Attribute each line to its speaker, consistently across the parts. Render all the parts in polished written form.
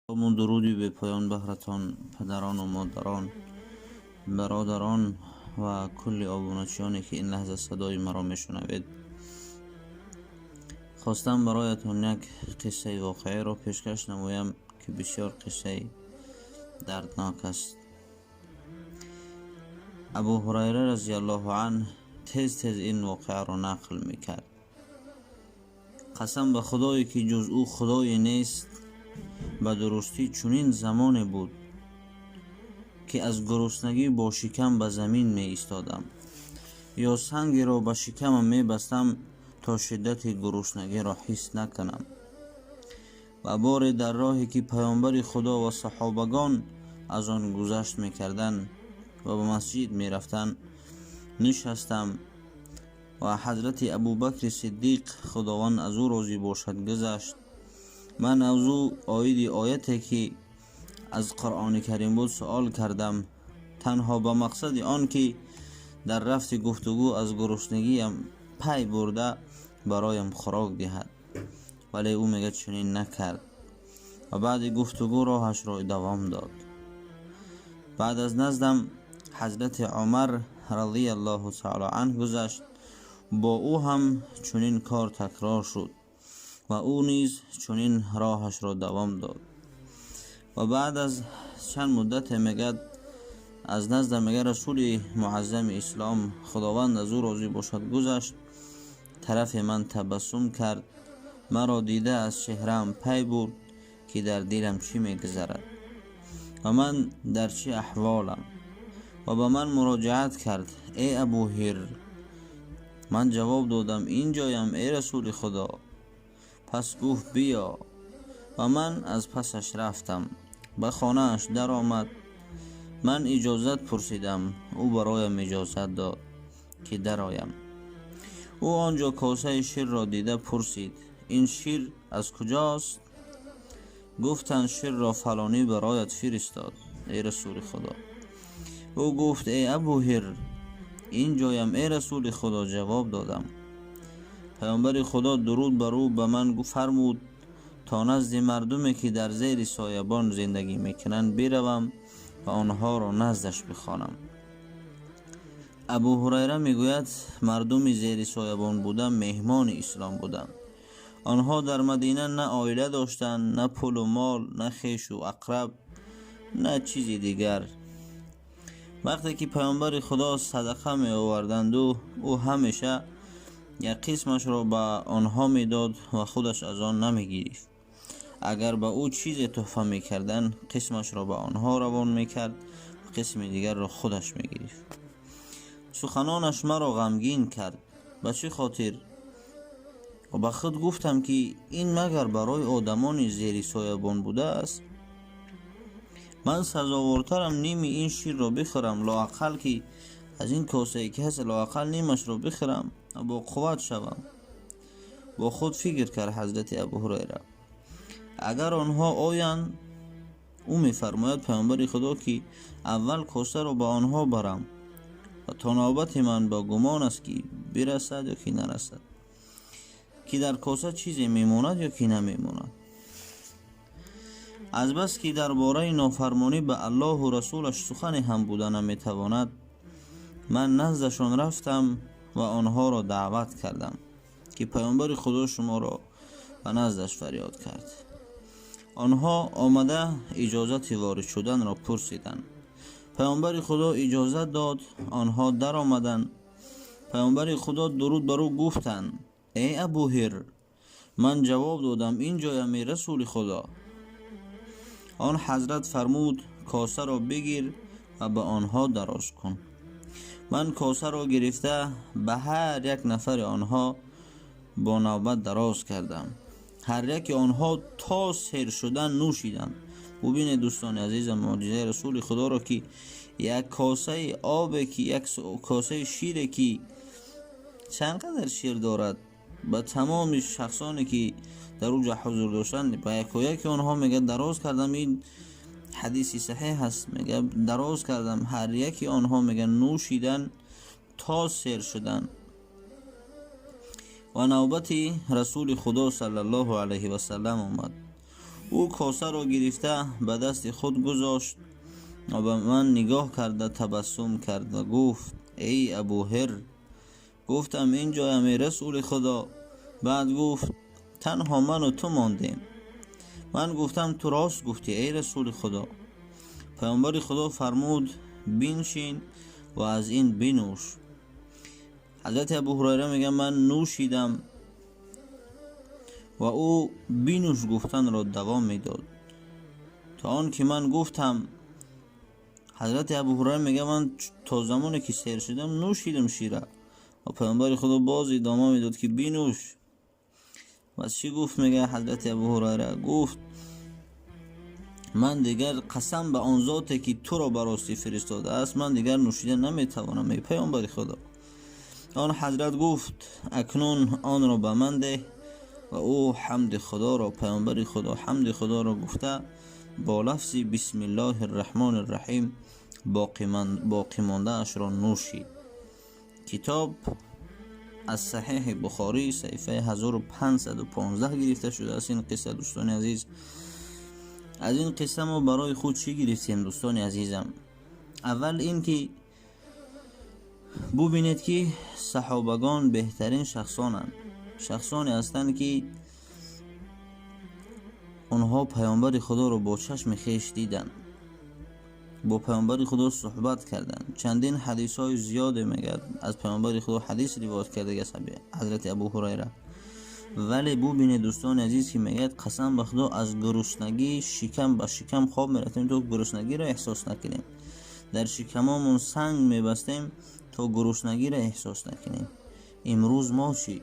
Speaker 1: Салому дуруди бепоён баҳратон, падарону модарон, бародарон ва кулли обуначиёне, ки ин лаҳза садои маро мешунавед. Хостам бароятон як қиссаи воқеиро пешкаш намоям, ки бисёр қиссаи дарднок аст. Абу Ҳурайра разияллоҳу анҳ тез тез ин воқеаро нақл мекард. Қасам ба Худое, ки ҷуз ӯ худое нест, ба дурустӣ чунин замоне буд, ки аз гуруснагӣ бо шикам ба замин меистодам ё сангеро ба шикамам мебастам, то шиддати гуруснагиро ҳис накунам. Ва боре дар роҳе, ки Паёмбари Худо ва саҳобагон аз он гузашт мекарданд ва ба масҷид мерафтанд, нишастам ва ҳазрати Абубакри Сиддиқ, Худованд аз ӯ розӣ бошад, гузашт. Ман аз ӯ оиди ояте, ки аз Қуръони Карим буд, суол кардам, танҳо ба мақсади он ки дар рафти гуфтугӯ аз гуруснагиям пай бурда, бароям хӯрок диҳад. Вале ӯ, мегӯяд, чунин накард ва баъди гуфтугӯ роҳашро давом дод. Баъд аз наздам ҳазрати Умар разияллоҳу таоло анҳ гузашт. Бо ӯ ҳам чунин кор такрор шуд ва ӯ низ чунин роҳашро давом дод. Ва баъд аз чанд муддате, мегӯяд, аз наздам, мега, Расули муаззами Ислом, Худованд аз ӯ розӣ бошад, гузашт. Тарафи ман табассум кард. Маро дида, аз чеҳраам пай бурд, ки дар дилам чӣ мегузарад ва ман дар чӣ аҳволам, ва ба ман муроҷиат кард: «Э Абуҳир!» Ман ҷавоб додам: «Ин ҷоям, э Расули Худо». Пас гуфт: «Биё». Ва ман аз пасаш рафтам. Ба хонааш даромад. Ман иҷозат пурсидам, ӯ бароям иҷозат дод, ки дароям. Ӯ он ҷо косаи ширро дида пурсид: «Ин шир аз куҷост?» Гуфтанд: «Ширро фалонӣ бароят фиристод, эй Расули Худо». Ӯ гуфт: «Э Абуҳир!» «Ин ҷоям, э Расули Худо», ҷавоб додам. Паёмбари Худо, дуруд бар ӯ, ба ман фармуд, то назди мардуме, ки дар зери соябон зиндагӣ мекунанд, биравам ва онҳоро наздаш бихонам. Абу Ҳурайра мегӯяд: мардуми зери соябон буда меҳмони Ислом буданд. Онҳо дар Мадина на оила доштанд, на пулу мол, на хешу ақраб, на чизи дигар. Вақте ки Паёмбари Худо садақа меоварданду, ӯ ҳамеша як қисмашро ба онҳо медод ва худаш аз он намегирифт. Агар ба ӯ чизе тӯҳфа мекарданд, қисмашро ба онҳо равон мекард ва қисми дигарро худаш мегирифт. Суханонаш маро ғамгин кард. Ба чӣ хотир? Ва ба худ гуфтам, ки ин магар барои одамони зери соябон будааст? Ман сазовортарам ними ин ширро бихӯрам, лоақал ки аз ин косае, ки ҳаст, лоақал нимашро бихӯрам ва бо қувват шавам. Бо худ фикр кард ҳазрати Абу Ҳурайра: агар онҳо оянд, ӯ мефармояд, Паёмбари Худо, ки аввал косаро ба онҳо барам ва то навбати ман ба гумон аст, ки бирасад ё ки нарасад, ки дар коса чизе мемонад ё ки намемонад. Азбаски дар бораи нофармонӣ ба Аллоҳу расулаш сухане ҳам буда наметавонад, ман наздашон рафтам ва онҳоро даъват кардам, ки Паёмбари Худо шуморо ба наздаш фарёд кард. Онҳо омада, иҷозати ворид шуданро пурсиданд. Паёмбари Худо иҷозат дод. Онҳо даромаданд. Паёмбари Худо, дуруд бар ӯ, гуфтанд: «Э Абуҳир!» Ман ҷавоб додам: «Ин ҷоям, э Расули Худо». Он ҳазрат фармуд: «Косаро бигир ва ба онҳо дароз кун». Ман косаро гирифта, ба ҳар як нафари онҳо бо навбат дароз кардам. Ҳар яки онҳо то сер шудан нӯшиданд. Бубинед, дӯстони азизам, муъҷизаи Расули Худоро, ки як косаи обе, ки як косаи шире, ки чанд қадар шир дорад, ба тамоми шахсоне, ки дар он ҷо ҳузур доштанд, ба якояки онҳо, мега, дароз кардам. Ин ҳадиси саҳеҳ аст. Мега, дароз кардам, ҳар яки онҳо, мега, нӯшидан то сер шудан. Ва навбати Расули Худо саллаллоҳу алайҳи васаллам омад. Ӯ косаро гирифта ба дасти худ гузошт ва ба ман нигоҳ карда табассум кард ва гуфт: эй Абуҳир! Гуфтам: ин ҷоям, эй Расули Худо. Баъд гуфт: танҳо ману ту мондем. Ман гуфтам: ту рост гуфтӣ, эй Расули Худо. Паёмбари Худо фармуд: биншин ва аз ин бинӯш. Ҳазрати Абу Ҳурайра мегӯяд: ман нӯшидам ва ӯ бинӯш гуфтанро давом медод, то он ки ман гуфтам. Ҳазрати Абу Ҳурайра мегӯяд: ман то замоне ки сер шудам, нӯшидам шира, ва паёмбари Худо боз идома медод, ки бинӯш. Ва чӣ гуфт? Мегӯяд ҳазрати Абу Ҳурайра, гуфт: ман дигар, қасам ба он зоте ки туро ба ростӣ фиристодааст, ман дигар нӯшида наметавонам, эй паёмбари Худо. Он ҳазрат гуфт: акнун онро ба ман деҳ. Ва ӯ ҳамди Худоро, паёмбари Худо ҳамди Худоро гуфта, бо лафзи бисмиллоҳи рраҳмони рраҳим боқимондаашро нӯшид. Китоб аз Саҳеҳи Бухорӣ, саҳифаи 1515 гирифта шудааст ин қисса. Дӯстони азиз, аз ин қисса мо барои худ чӣ гирифтем, дӯстони азизам? Аввал ин ки бубинед, ки саҳобагон беҳтарин шахсонанд, шахсоне ҳастанд, ки онҳо паёмбари Худоро бо чашми хеш диданд, бо паёмбари Худо суҳбат карданд. Чандин ҳадисҳои зиёде, мегӯяд, аз паёмбари Худо ҳадис ривоят кардагиаст ҳазрати Абу Ҳурайра. Вале бубинед, дӯстони азиз, ки мегӯяд: қасам ба Худо, аз гуруснагӣ шикам ба шикам хоб мерафтем, то гуруснагиро эҳсос накунем. Дар шикамомон санг мебастем, то гуруснагиро эҳсос накунем. Имрӯз мо чӣ?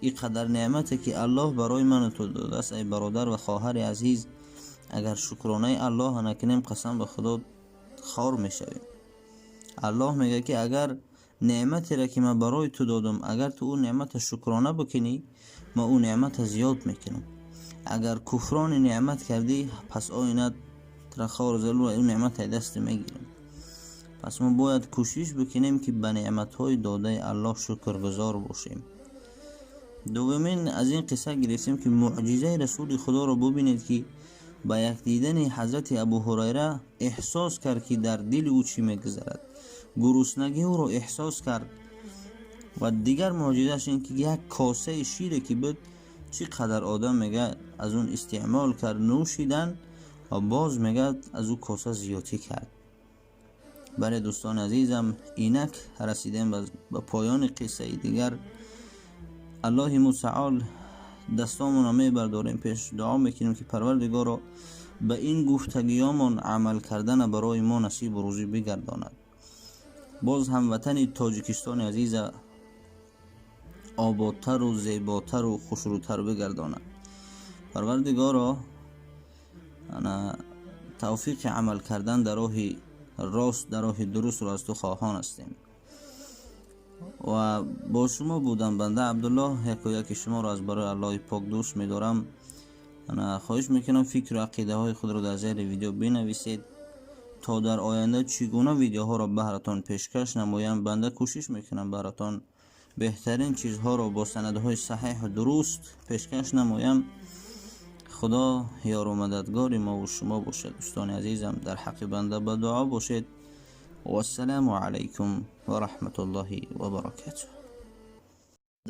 Speaker 1: Ин қадар неъмате ки Аллоҳ барои ману ту додааст, эй бародар ва хоҳари азиз, агар шукронаи Аллоҳа накунем, қасам ба Худо, хор мешавем. Аллоҳ мегӯяд, ки агар неъматеро ки ман барои ту додам, агар ту ӯ неъмата шукрона бикунӣ, ман ӯ неъмата зиёд мекунам. Агар куфрони неъмат кардӣ, пас оина тура хор залул ӯ неъмата дасти мегирам. Пас мо бояд кӯшиш бикунем, ки ба неъматҳои додаи Аллоҳ шукргузор бошем. Дуввумин, аз ин қисса гирифтем, ки муъҷизаи Расули Худоро бубинед, ки ба як дидани ҳазрати Абу Ҳурайра эҳсос кард, ки дар дили ӯ чӣ мегузарад, гуруснагии ӯро эҳсос кард. Ва дигар муъҷизааш ин ки як косаи шире ки буд, чӣ қадар одам, мега, аз он истеъмол кард, нӯшидан, ва боз, мегӯяд, аз ӯ коса зиёдтӣ кард. Бале, дӯстони азизам, инак расидем ба поёни қиссаи дигар. Аллоҳи мутаол, дастомонро мебардорем пеш, дуо мекунем, ки Парвардигоро ба ин гуфтагиёмон амал кардана барои мо насибу рӯзӣ бигардонад. Боз ҳам ватани Тоҷикистони азиза ободтару зеботару хушрӯтар бигардонад. Парвардигоро, тавфиқи амал кардан дар роҳи рост, дар роҳи дурустро аз ту хоҳон ҳастем. Ва бо шумо будам банда Абдуллоҳ. Яку яки шуморо аз барои Аллоҳи пок дӯст медорам. Хоҳиш мекунам, фикру ақидаҳои худро дар зери видео бинависед, то дар оянда чӣ гуна видеоҳоро баҳратон пешкаш намоям. Банда кӯшиш мекунам, баҳратон беҳтарин чизҳоро бо санадҳои саҳеҳу дуруст пешкаш намоям. Худо ёру мададгори мову шумо бошад. Дӯстони азизам, дар ҳаққи банда ба дуо бошед. Вассалому алайкум ва раҳматуллоҳи ва баракатуҳ.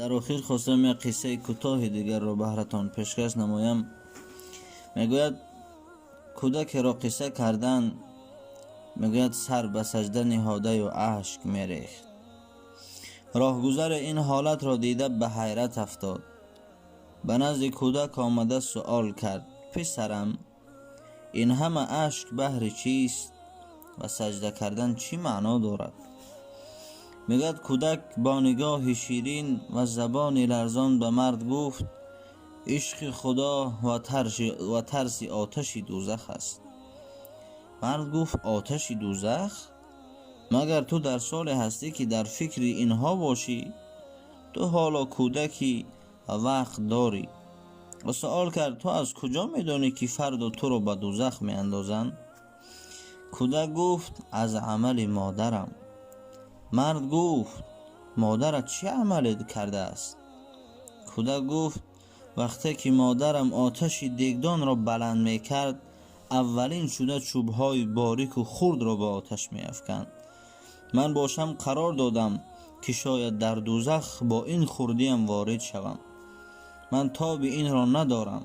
Speaker 1: Дар охир хостам як қиссаи кӯтоҳи дигарро баҳратон пешкаш намоям. Мегӯяд, кӯдакеро қисса кардан, мегӯяд, сар ба саҷда ниҳодаю ашк мерехт. Роҳгузаре ин ҳолатро дида, ба ҳайрат афтод. Ба назди кӯдак омада суол кард: писарам, ин ҳама ашк баҳри чист ва саҷда кардан чӣ маъно дорад? Мегӯяд, кӯдак бо нигоҳи ширин ва забони ларзон ба мард гуфт: ишқи Худо ва тарси оташи дӯзах аст. Мард гуфт: оташи дӯзах? Магар ту дар соле ҳастӣ, ки дар фикри инҳо бошӣ? Ту ҳоло кӯдакӣ ва вақт дорӣ. Ва суол кард: ту аз куҷо медонӣ, ки фардо туро ба дӯзах меандозанд? Кӯдак гуфт: аз амали модарам. Мард гуфт: модарат чӣ амале кардааст? Кӯдак гуфт: вақте ки модарам оташи дегдонро баланд мекард, аввалин шуда чӯбҳои борику хурдро ба оташ меафканд. Ман бошам қарор додам, ки шояд дар дӯзах бо ин хурдиам ворид шавам. Ман тоби инро надорам.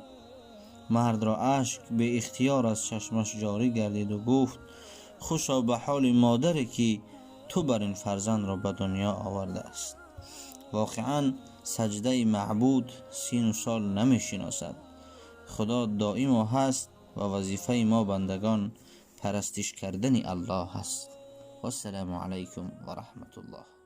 Speaker 1: Мардро ашк беихтиёр аз чашмаш ҷорӣ гардиду гуфт: хушо ба ҳоли модаре, ки ту бар ин фарзандро ба дунё овардааст. Воқеан, саҷдаи маъбуд сину сол намешиносад. Худо доимо ҳаст ва вазифаи мо бандагон парастиш кардани Аллоҳ аст. Вассалому алайкум ва раҳматуллоҳ.